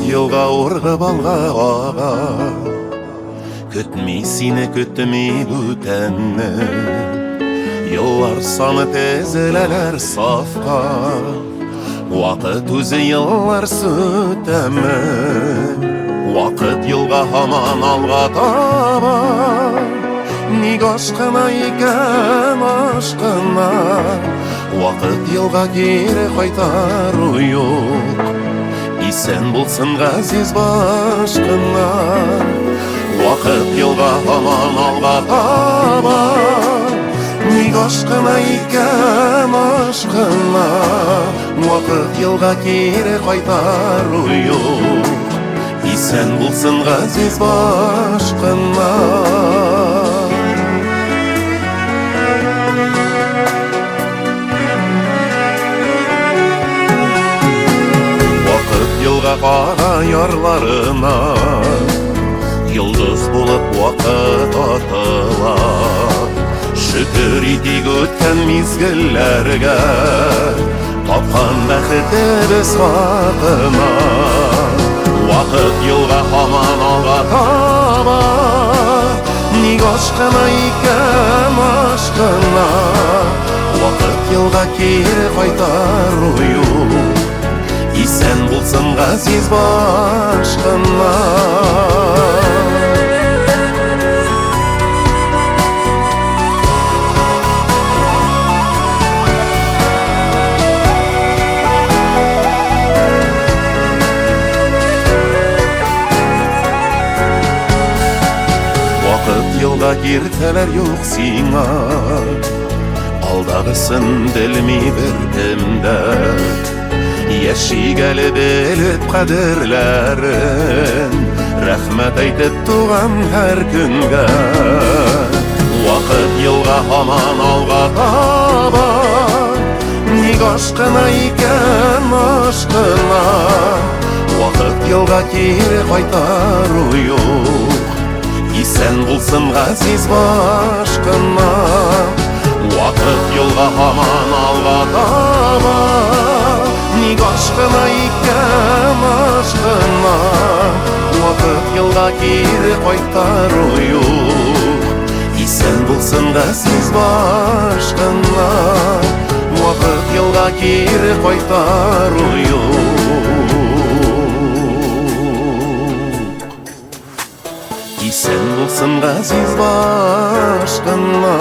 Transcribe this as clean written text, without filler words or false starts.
елга ургып алга ага, Көтми сине, көтми бүтәнне. Еллар саны тезеләләр сафка, Вакыт үзе еллар сүтәме. Вакыт елга һаман алга таба, Ник ашкына икән, ашкына. Вакыт елга кире кайтару юк, Исән булсын газиз баш кына. Вакыт елга һаман алга таба, Ник ашкына икән, ашкына. Вакыт елга кире кайтару юк, Исән булсын газиз баш кына. Вакыт елга кара ярларына, Йолдыз булып вакыт атыла. Шөкер итик үткән мизгелләргә, Тапкан бәхетебез хакына. Вакыт елга һаман алга таба, Ник ашкына икән, ашкына. Вакыт елга кире кайтару юк, Исән булсын газиз баш кына. Вакыт елга киртәләр юк сиңа, Алдагысын белми беркем дә. Яшик әле белеп кадерләрен, Рәхмәт әйтеп туган һәр көнгә. Вакыт елга һаман алга таба, Ник ашкына икән, ашкына. Вакыт елга кире кайтару юк, Исән булсын газиз баш кына. Вакыт елга һаман алга таба, Ник ашкына икән, ашкына. Вакыт елга кире кайтару юк, Исән булсын газиз баш кына. Вакыт елга кире кайтару юк, Исән булсын газиз баш кына.